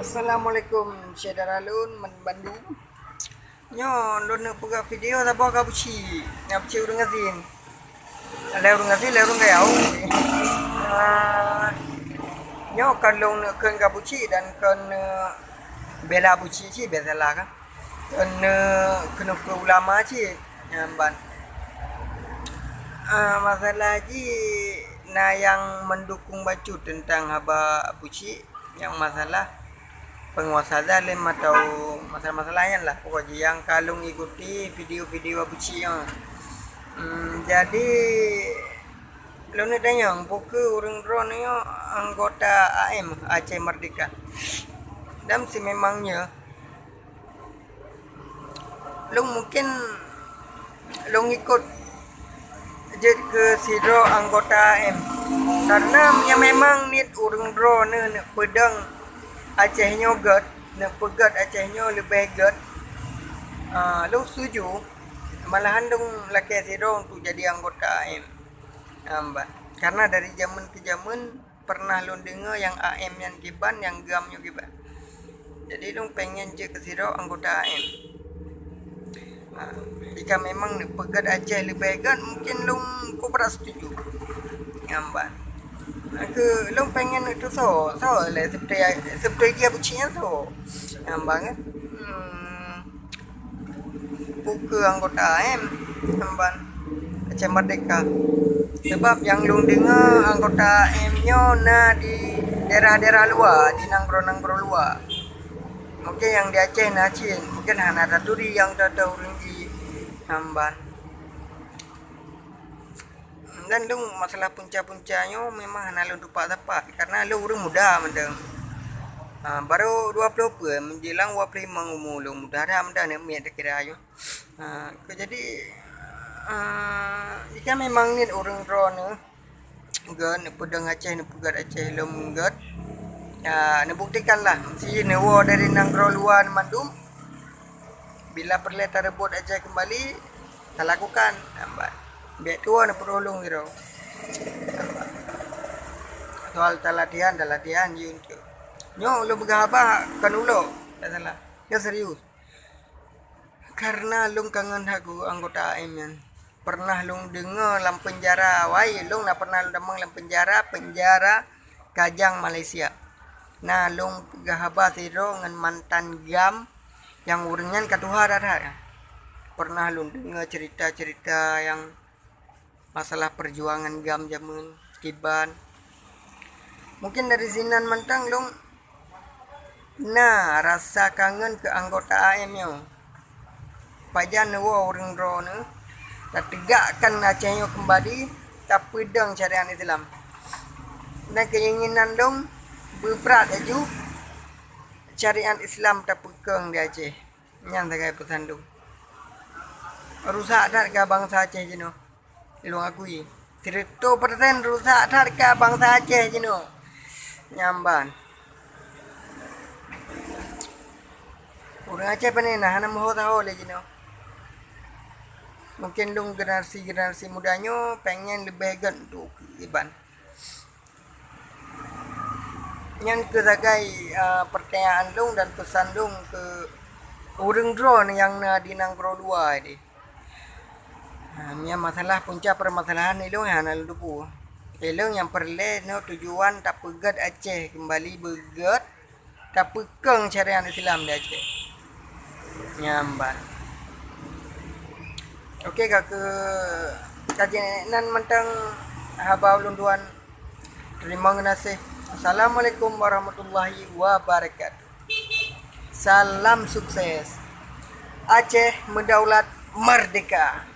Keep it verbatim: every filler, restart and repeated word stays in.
Assalamualaikum syedara lôn ban-, bandum. Nyoe lôn neuk peugah video saboh ka buci, nyang buci ureuëng gasien. Lé ureuëng gasien, lé ureuëng kayau. Ah, nyoe kon lôn neuk kheun ka buci dan kon, eh, bela buci cit, biasalah kan. Kon, eh, keuneuk keu ulama cit, nyan ban. Ah, masalah jih na nyang mendukung bacut teuntang haba buci. Nyang masalah penguasa zalim atau masalah-masalah nyan lah. Pokok jih nyang ka lôn ikuti video-video buci nyoe. Hmm, jadi lôn neuk tanyong, peu kheueh ureuëng droeneuh nyoe anggota A M, Aceh Merdeka? Dan si memangnya Lôn mungken lôn ikot jeuet keu sidroe anggota A M. Karena nyang memang niet ureuëng droeneuh neuk peudong Aceh nyoe gét, neuk peugét Aceh nyoe leubeh gét, ah, lôn setuju. Malahan lôn lakée sidroe untuk jadi anggota A M. Nyan ban. Karena dari jameun keu jameun, pernah lôn deungoe nyang A M nyan kiban, nyang GAM nyoe kiban. Jadi lôn pengen jeuet keu sidroe anggota A M. Ha, jika memang neuk peugét Aceh leubeh gét, mungken lôn kobra setuju. Nyan ban. Nyang keu lôn pengen neuk tusoe, soe lé seubeutoe, seubeutoe jih buci nyan soe. Nyan ban kan. Hmm. Peu kheueh anggota A M, nyan ban, Aceh Merdeka. Sabab nyang lôn deungoe anggota A M nyoe na di daerah-daerah luwa, di nanggroe-nanggroe luwa. Mungken nyang di Aceh na cit, mungken hana taturi nyang tata ureuëng jih, nyan ban. Dan lôn masalah punca-punca nyoe memang hana lôn tupat sapat, karena lôn ureuëng muda mantong. Ha, baru dua ploh peuet, menjelang dua ploh limong umu lôn, muda that mantong aneuk miet takira nyoe. Ha, keu jadi, ha, jika memang niet ureuëng droeneuh gét, neuk peudong Aceh, neuk peugét Aceh lom gét, ya, neubuktikanlah, si neuwoe dari nanggroe luwa mandum, bila peureulée tareubot Aceh keumbali, talakukan, nyan ban. Bék tuwoe neupeuruloh sidroe. Soal talatihan, talatihan, yue enteuk. Nyoe ulôn peugah haba kon ulok, tak salah. Nyoe serius. Karena lôn kangen that keu anggota A M nyan. Pernah lôn deungoe lam penjara, wai, lôn na pernah lôn tamong lam penjara, penjara Kajang Malaysia. Na lôn peugah haba sidroe ngon mantan GAM nyang ureuëng nyan ka tuha that-that. Pernah lôn deungoe cerita-cerita nyang masalah perjuangan GAM jameun kiban. Mungken dari sinan mantong lôn na rasa kangen keu anggota A M nyoe. Pajan neuwoe ureuëng droeneuh, tateugakkan Aceh nyoe keumbali, tapeudong syariat Islam. Dan keinginan lôn beubrat laju syariat Islam tapeukong di Aceh. Nyan sagai peusan lôn. Rusak that ka bansa Aceh jinoe. Lôn akui, sireutoh persen rusak that ka bansa Aceh jinoe. Nyan ban. Ureuëng Aceh pane na hana meuho-taho lé jinoe. Mungken lôn generasi-generasi muda nyoe pengen leubeh gét untuk iban. Nyan keuh sagai, a, peurtanyaan lôn dan peusan lôn keu ureuëng droeneuh nyang na di nanggroe luwa deh. Ha, nyan masalah punca peumasalahan ilôn hana lôn tupeue. Ilôn nyang peureulée nyoe tujuan tapeugét Aceh keumbali beugét, tapeukong syariat Islam di Aceh. Nyan ban. Oke, ka keuh, ka jeuet nan mantong haba ulôn tuan. Terima kasih. Assalamualaikum warahmatullahi wabarakatuh. Salam sukses. Aceh meudaulat merdeka.